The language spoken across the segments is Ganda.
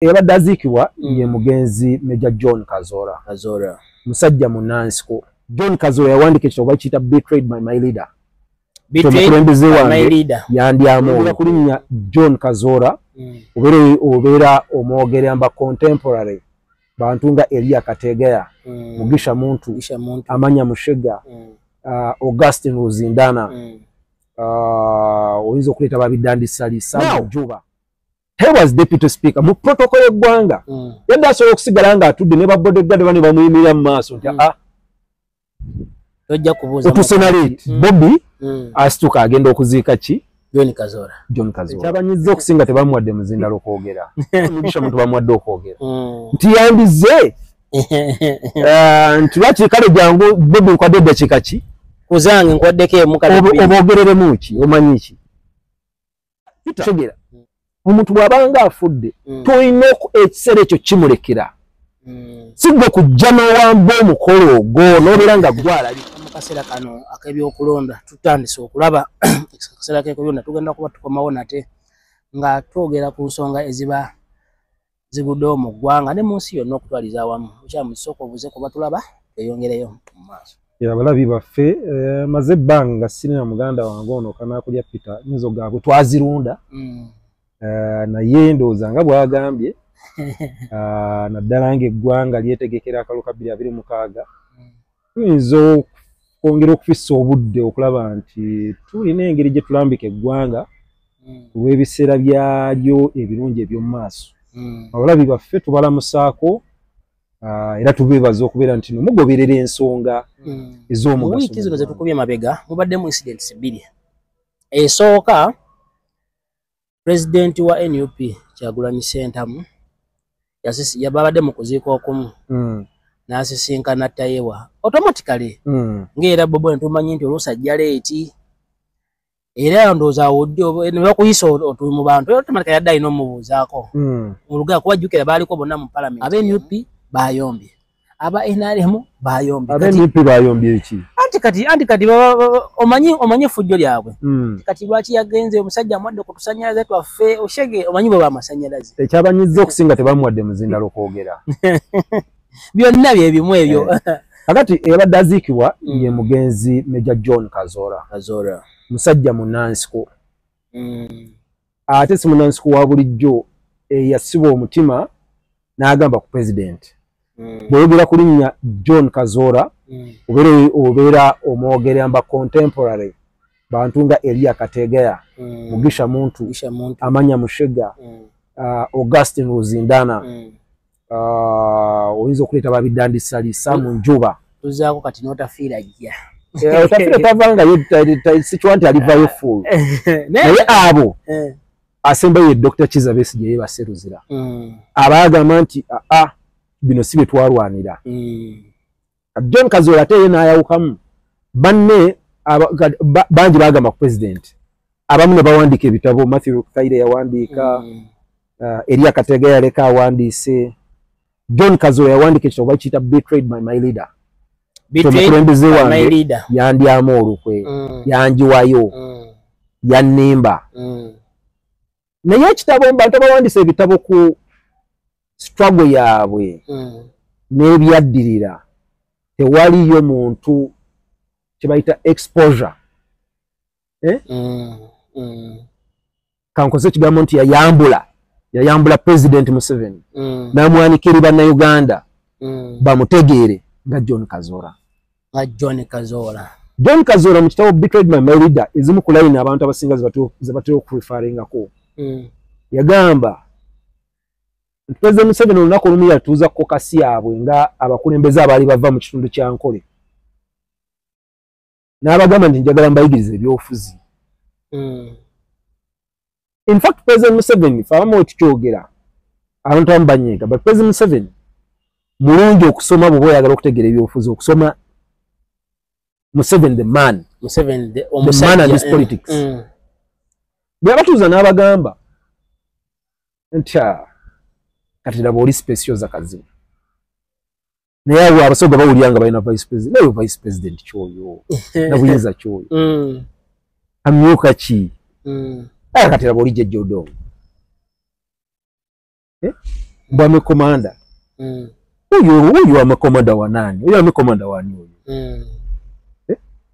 Eyabadde aziikibwa ye mugenzi Major John Kazoora. Kazoora. Musajja munansiko. John Kazoora yawandiika ekitabo bakiyita Betrayed by My Leader. Omukulembeze wange yandyamu okulinnya John Kazoora, obeera omwogera mba contemporary bantu nga Elia Kategeya, Mugisha Muntu, Amanya Mushega, Augustine Ruzindana, oyinza okuleeta Babidandi Ssali, Sam Juba. He was deputy speaker mu protocol y'eggwanga. Yadde asobola okusigala ng'atudde ne ba bodyguard bane bamuyimirira mu maaso nti tojja kubuuza otusenalate. Bobi asituka agenda okuziika ki? John Kazoora. John Kazoora. Ekyabanyiza okusinga tebamuwadde muzindalo okwogera. Mugisha Muntu bamuwadde okwogera. Nti yandize nti lwaki kale jangu Bobi nkwadde eddakiika ki? Kuzange nkwaddeko emu kale. Obogereremu ki? Omanyi ki? Tegera. Omuntu bw'abanga afudde tolina ekiseera ekyo kimulekera. Si gwe kujja n'owamba omukolo ogwo n'obeera nga gwalabika. Mu kaseera kano ak'ebyokulonda tutandise okulaba akaseera k'ebyokulonda tugenda kuba tukomawo nate nga twogera ku nsonga eziba ziguddewo mu ggwanga ne mu nsi yonna okutwaliza awamu. Okyamu kisooka obuze kuba tulaba tweyongereyo mu maaso. Abalabi baffe, maze ebbanga nga sirina muganda wange ono Kanaakulya Peter, nyinza okugamba bwe twazirunda, naye ndowooza nga bw'agambye, naddala ng'eggwanga lyetegekera akalulu ka 2026, tuyinza okwongera okufissa obudde okulaba nti tulina engeri gye tulambika eggwanga olw'ebiseera byalyo ebirungi eby'omu maaso. Abalabi baffe tubalamusaako, era tubeebaza okubeera nti no mugoberera ensonga ez'omugaso. Wiiki zino zetukubye mabega mubaddemu incidents bbiri. Esooka, pulezidenti wa NUP Kyagulanyi Ssentamu yababadde mu kuziika okumu n'asisinkana Tayebwa automatically, ng'era Bobi tumanyi nti oluusi ajja late, era ndowooza awo ne bakuyisa mu bantu, automatically yadde alina omubuuzaako mu Luganda, kuba jjukira baaliko bonna mu palamenti. Aba NUP bayombye, aba NRM bayombye. Aba NUP bayombye ki? Anti kati omanyi effujjo lyabwe. Kati lwaki yagenze? Omusajja amuwadde ku tusanyalaze twaffe oshege, omanyi bwe bamasanyalaze. Ekyabanyiza okusinga tebamuwadde muzindalo okwogera. Byonna bye bimu ebyo. Kakati eyabadde aziikibwa ye mugenzi Major John Kazoora. Kazoora. Musajja munansiko, ate si munansiko wa bulijjo, eyasiba omutima n'agamba ku president. Bw'oyogera ku linnya John Kazoora, obeera omwogera mba contemporary bantu nga Elia Kategeya, Mugisha Muntu, Mugisha Muntu, Amanya Mushega, Augustine Ruzindana, oyinza okuleeta Babidandi Ssali, Sam Njuba. Tuzaako kati n'otafiira ajja. Otafiira tavangayo, sikiwa nti alivayo full, naye abo asembayo ye Dr. Kizza Besigye yeebase Luzira, abaagamba nti aa, bino si bye twalwanira. John Kazoora ate ye n'ayawukamu banne bangi bagamba ku president, abamu ne bawandiika ebitabo. Matthew Kaire yawandiika, Elia Kategeya yaleka awandiise. John Kazoora yawandiika ekitabo bakiyita Betrayed by My Leader. Omukulembeze wange yandyamu olukwe, yanjiwayo, yannimba. Naye ekitabo, bantu abawandiisa ebitabo ku struggle yaabwe n'ebyaddirira, tewaliyo muntu kyebayita exposure, eh? Kankoze ekigambo nti yayambula President Museveni n'amwanika eri Bannayuganda bamutegeere nga John Kazoora. Nga John Kazoora. John Kazoora mu kitabo Betrayed by My Leader, ezimu ku line abantu abasinga zebatera okureferringako, yagamba nti President Museveni olunaku olumu yatuuza caucus yaabwe nga abakulembeze abaali bava mu kitundu kya Nkole, n'abagamba nti njagala mbayigirize ebyobufuzi. In fact, President Museveni, fe abamu wetukyogera abantu abamu banyiiga, but President Museveni mulungi okusoma bw'oba oyagala okutegeera ebyobufuzi, okusoma Museveni the man. Museveni the man and his politics. Bwe yabatuuza n'abagamba nti, "Ah, kati laba oli Specioza Kazibu," naye abo Abasoga bawulira nga balina vice president, naye vice president kyoyo nabuyinza kyoyo amyuka ki? Aya, kati laba oli Jeje Odongo. Eh? Mbu army commander. Oyo army commander wa nani? Oyo army commander wani oyo?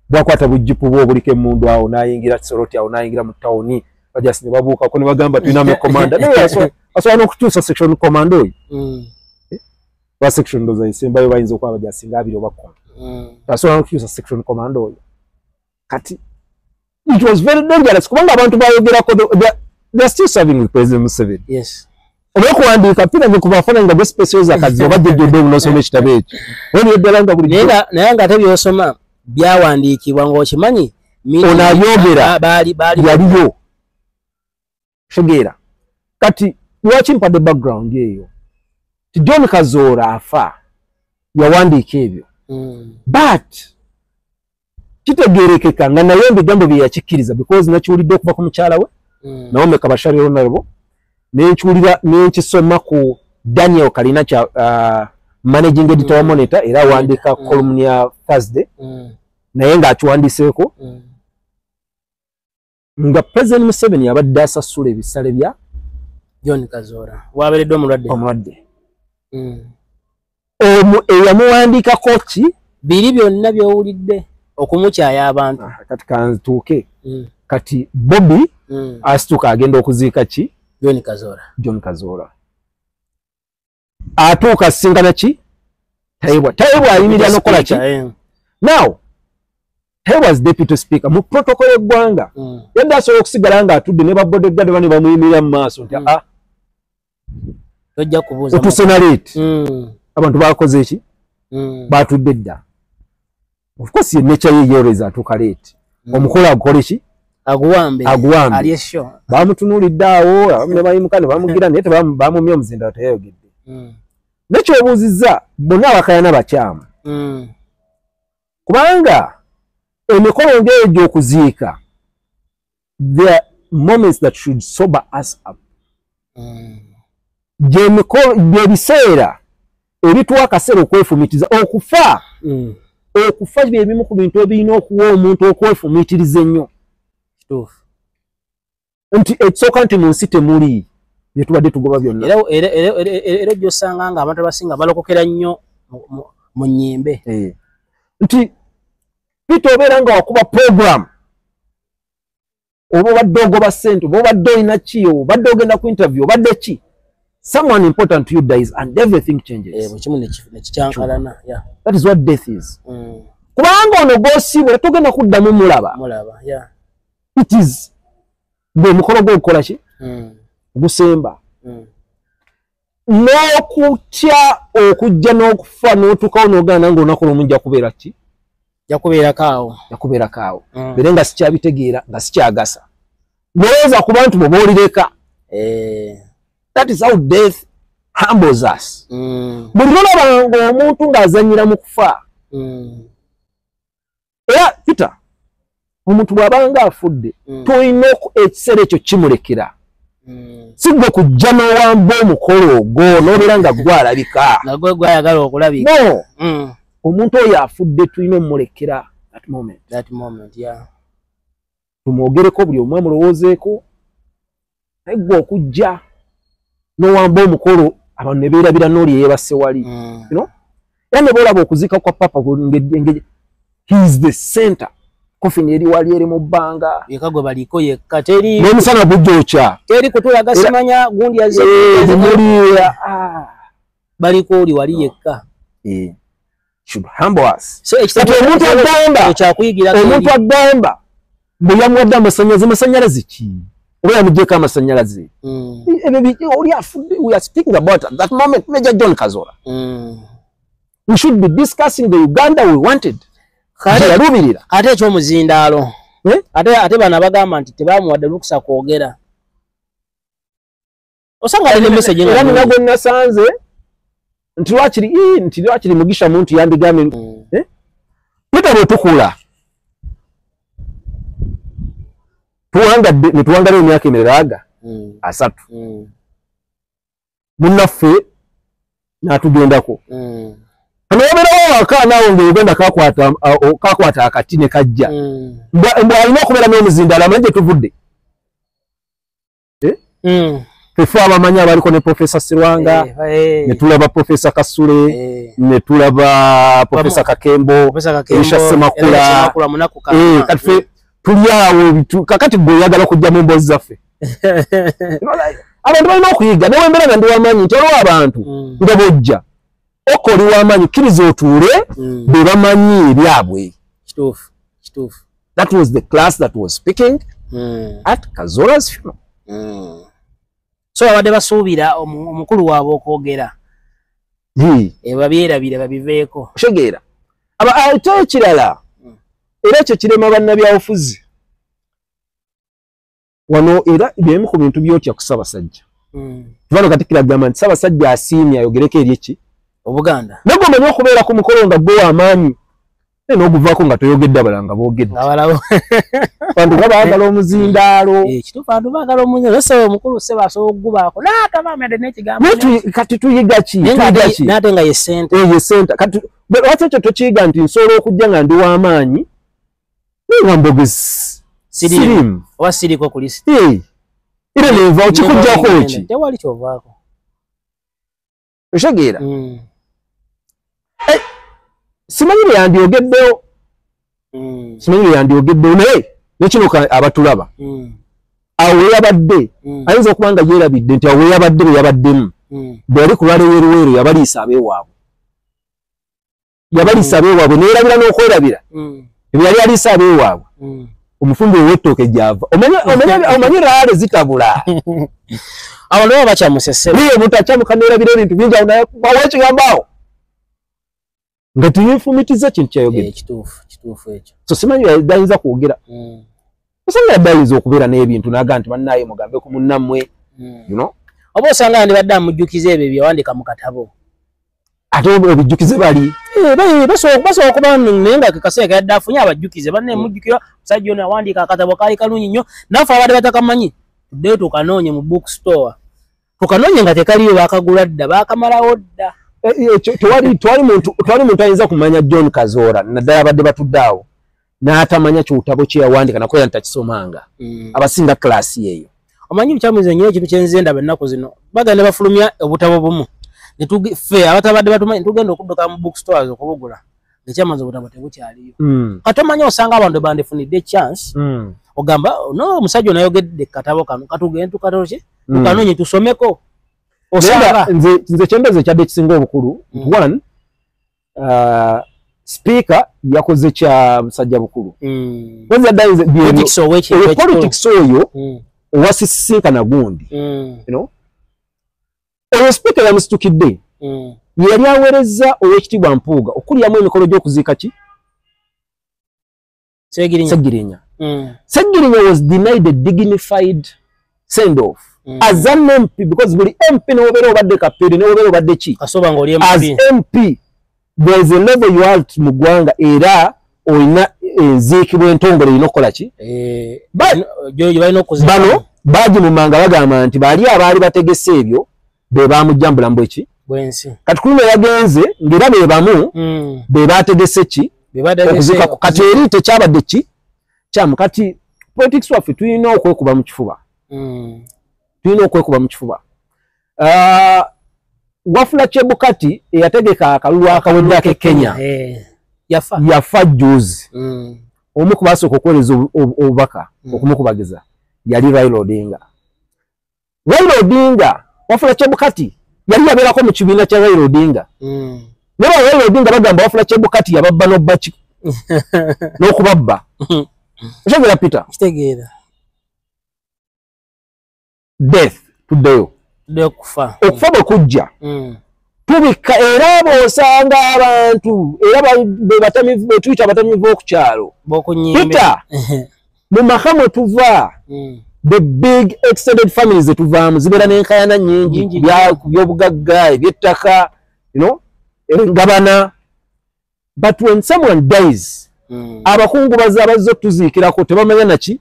Bwakwata bujipu bwo buliko emmundu awo n'ayingira Soroti awo n'ayingira mu tawuni, bajasi ne babuukako ne bagamba tulina army commander. Naye asobola n'okukyusa section commander oyo. Ba section ndoza esembayo bayinza okuba abajasi nga 2 oba 10. Asobola n'okukyusa section commander oyo. Kati it was very dangerous kubanga abantu bayogerako, they are still serving with President Museveni. Yes. Olw'okuwandiika pina nge kubafaananyi nga bwesipesiyoza akazi oba jjojjodde obunosoma ekitabo ekyo. Naye ddala nga bulijjo. Naye nga ate by'osoma byawandiikibwa ng'okimanyi. Ono abyogera yaliyo. Tegeera. Kati lwaki mpadde background eyo? Ti John Kazoora afa yawandiika ebyo. But kitegeerekeka nga naye ebigambo bye yakikkiriza because nakiwulidde okuva ku mukyala we Naomi Kabashari Honorable, nenkiwulira nenkisoma ku Daniel Kalina kya managing editor wa Monitor, era awandiika column ya Thursday, naye ng'akiwandiiseeko nga President Museveni abadde asasula ebisale bya John Kazoora wabeereddwa omulwadde. Eyamuwandiikako ki biri byonna by'owulidde okumukyaya abantu. Kati kantuuke. Kati Bobi asituka agenda okuziika ki? John Kazoora. John Kazoora. Atuuka asisinkana ki? Tayebwa. Tayebwa ayimirira n'okukola ki? Now, Tayebwa as deputy speaker mu protocol y'eggwanga yadde asobola okusigala ng'atudde ne ba bodyguard bane bamuyimirira mu maaso nti tojja kubuuza. Otuuse na late. Abantu bakoze ki? Batudde dda. Of course ye nature ye always atuuka late. Omukolo agukole ki? Aguwambe. Aguwambe. Ali sure. Bamutunuulidde awo, abamu ne bayimuka ne bamugira naye bamumya omuzindaalo teyayogedde. Nekyobuuzizza bonna abakayana bakyamu. Kubanga emikolo ng'egyo gy'okuziika, there are moments that should sober us up. Gy'emikolo by'ebiseera ebituwa akaseera okwefumitiza okufa. Okufa bye bimu ku bintu ebirina okuwa omuntu okwefumiitiriza ennyo. Nti ekisooka nti mu nsi temuli bye tubadde tugoba byonna. Era gy'osanga nga abantu abasinga balokokera nnyo mu nnyimbe. Nti Peter obeera nga wakuba program oba obadde ogoba ssente oba obadde olina ki obadde ogenda ku interview obadde ki, someone important to you dies and everything changes. Buli kimu ne kikyankalana. That is what death is. Kubanga ono gw'osiibula togenda kuddamu mulaba. It is gwe mukolo gw'okukola ki? Gusemba. N'okutya okujja n'okufa n'otuukawo n'ogaana ng'olunaku lumu nja kubeera ki? Nja kubeerako awo. Nja kubeerako awo. Beere nga sikyabitegeera nga sikyagasa. Lowooza ku bantu bo b'olireka. That is how death humbles us. Buli lw'olaba ng'omuntu ng'azannyira mu kufa. Era Peter, omuntu bw'abanga afudde, tolina ekiseera ekyo kimulekera. Si gwe kujja n'owamba omukolo ogwo n'obeera nga gwalabika. Nga gwe gwayagala okulabika. No. Omuntu oyo afudde tulina omulekera that moment. That moment, yeah. Tumwogereko buli omu amulowoozeeko. Naye gwe okujja n'owamba omukolo abantu ne beerabira n'oli eyeebase wali. You know? Era ne bw'olaba okuziika kwa Papa he is the center. Coffin eri wali eri mu bbanga. Yekka gwe baliko yekka teri. N'omusana gujja. Teri kutulaga simanya gundi yazze. Muli baliko oli wali yekka. Should humble us. So kati omuntu agamba bwe yamuwadde amasannyalaze, masannyalaze ki? Oba yamuggyeko amasannyalaze? Oli afudde, we are speaking about at that moment Major John Kazoora. We should be discussing the Uganda we wanted. Ate ekyomuzindaalo. Ate bano abagamba nti tebamuwadde lukusa kwogera. Osanga alina message era nina gwe nasanze nti lwakiri Mugisha muntu yandigambye Peter bwe tukula tuwangadde ne tuwangala emyaka emirala aga 3 munnaffe n'atugendako. Ano wabeerawo akaana awo ng'Uganda kakwata akati ne kajja. Mbw alina okubeera n'omuzindaalo amanyi gye tuvudde. Fefe abamanyi abaliko ne Professor Sirwanga, ne tulaba Professor Kasule, ne tulaba Professor Kakembo, Elisha Semakula, kati tuli awo kakati gwe oyagala kujja mu mboozi zaffe. Abantu balina okuyiga, naye embeera nga ndi w'amaanyi nti waliwo abantu nga bw'ojja oko oli w'amaanyi, kkiriza otuule be bamanyi ebyabwe. Kituufu, kituufu. That was the class that was speaking at Kazora's funeral. So abadde basuubira omukulu waabwe okwogera. Babyerabira babiveeko. Otegeera. Ate ekirala, era ekyo kirema bannabyabufuzi. Wano era byemu ku bintu by'otya ku Ssaabasajja. Tubano Katikkiro agamba nti Ssaabasajja asiimye ayogereko eri ki? Obuganda. Naye omanyi okubeera ku mukolo nga gwe w'amaanyi naye n'oguvaako nga toyogedde, abalala nga boogedde. Abantu nga baagala omuzindaalo. Kituufu, abantu baagala omuzindaalo. Ssebo omukulu ssebo asobola okugubaako n'atabamyadde n'ekigambo. Kati tuyiga ki? Tuyiga ki? N'ate nga ye ssente. Ye ssente. Kati lwaki ekyo tokiyiga nti nsobola okujja nga ndi w'amaanyi naye nga mbogezi siriimu. Oba siriiko ku lisiti. Era nenva okikuggyako ki? Tewali ky'ovaako. Otegeera? Simanyi bye yandyogeddewo. Simanyi bye yandyogeddewo, naye ne kino abatulaba. Awo we yabadde, ayinza okuba nga yeerabidde nti awo we yabadde bwe yabaddemu. Bwe yali ku lwaleweeruweeru yabaliisa abeewaabwe. Yabaliisa abeewaabwe neerabira n'okwerabira. Ebyo yali aliisa abeewaabwe. Omufumbi ow'ettooke gy'ava. Omanyi raale zitabula. Abantu baba bakyamuse ssebo. Naye omuntu akyamuka neerabira ebintu bingi awo naye bawa ekigambo awo. Nga teyeefumitiza kintu kyayogedde. Kituufu, kituufu ekyo. So simanyi yadde ayinza kwogera. Osanga yadde ayinza okubeera n'ebintu n'agamba nti bannaaye mugambe ku munnammwe. You know? Oba osanga yandibadde amujjukiza ebyo bye yawandiika mu katabo. Ate obijjukize bali. Basobola okuba naye nga ke kaseera ke yadde afunye abajjukize. Banne mujjukira omusajja ono yawandiika akatabo kaali kalungi nnyo. Naffe abadde batakamanyi tuddeyo tukanoonye mu bookstore. Tukanoonye nga tekaliyo, baakagula dda, baakamalawo dda. Tewali muntu ayinza kumanya John Kazoora naddala abadde batudde awo n'atamanya kiwutabo kye yawandiika nakola nti takisomanga. Abasinga klaasi eyo. Omanyi bukyamuze nnyo ekintu kye nze ndaba ennaku zino. Bagenda bafulumya obutabo bumu. Ffe abatabadde batumanyi tugenda okudduka mu bookstores okubugula. Ekyamaze obutabo tebukyaliyo. Kati omanyi osanga abantu bandifunidde chance. Ogamba no omusajja ono ayogedde katabo kano katugende tukatoki tukanoonye tusomeko. Osanga nze kyembezo ekyadde ekisinga obukulu one, speaker yakoze kya musajja bukulu. Politics oyo owasisinkana gundi. You know? Oyo speaker yamusitukidde. Yali aweereza Oweekitiibwa Mpuuga okulyamu emikolo gy'okuziika ki? Ssegirinya. Ssegirinya was denied a dignified send-off. As an MP, because buli MP n'obeera obadde Kapere n'obeera obadde ki? As MP, there is a level you are mu ggwanga era olina enziikibwa entongole erina okukola ki? Bano baagimumanga bagamba nti bali abaali bategese ebyo be baamujja mu bulamu bw'eki? Kati ku luno yagenze ng'era be bamu be baategese ki? Okuziikako. Kati eri tekyabadde ki? Kyamu. Kati politics waffe tulina okwekuba mu kifuba. Tulina okwekuba mu kifuba. Wafula Chebukati eyategeka akalulu akawedde ak'e Kenya yafa jjuuzi. Omu ku baasooka okuweereza obubaka okumukubagiza yali Raila Odinga. Raila Odinga, Wafula Chebukati yali yabeerako mu kibiina kya Raila Odinga. Naye Raila Odinga bagamba Wafula Chebukati yababba n'obba ki? N'okubabba. Otegeera Peter? Kitegeera. Death tuddeyo. Okufa. Okufa bwe kujja. Tubikka era bw'osanga abantu era be tuyita abatamiivu b'oku kyalo. Peter, mu maka mwe tuva, the big extended families zetuvaamu zibeera n'enkaayana nnyingi ku by'obugagga, eby'ettaka, you know, engabana. But when someone dies, abakungubazi abazze otuziikirako tebamanya naki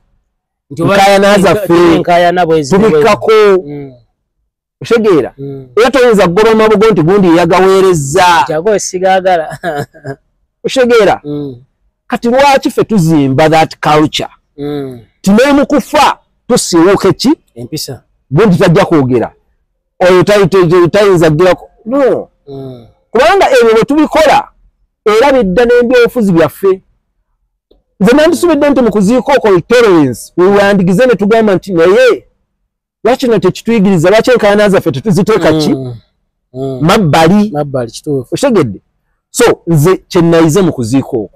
nkaayana zaffe tubikkako. Otegeera? Era toyinza kugoba mabugo nti gundi yagaweereza. Otegeera? Kati lwaki ffe tuzimba that culture? Ti ne mu kufa tusiiwuuke ki? Empisa. Gundi tajja kwogera, oyo tayinza kugirako. No, kubanga ebyo bwe tubikola era bidda n'ebyobufuzi byaffe. Nze nandisubidde nti mu kuziika okwo tolerance wewandigize ne tugamba nti naye lwaki no tekituyigiriza, lwaki enkaayana zaffe tetuziteeka ki mabbali? Mabbali, kituufu. Okitegedde? So nze kye nayize mu kuziika okwo,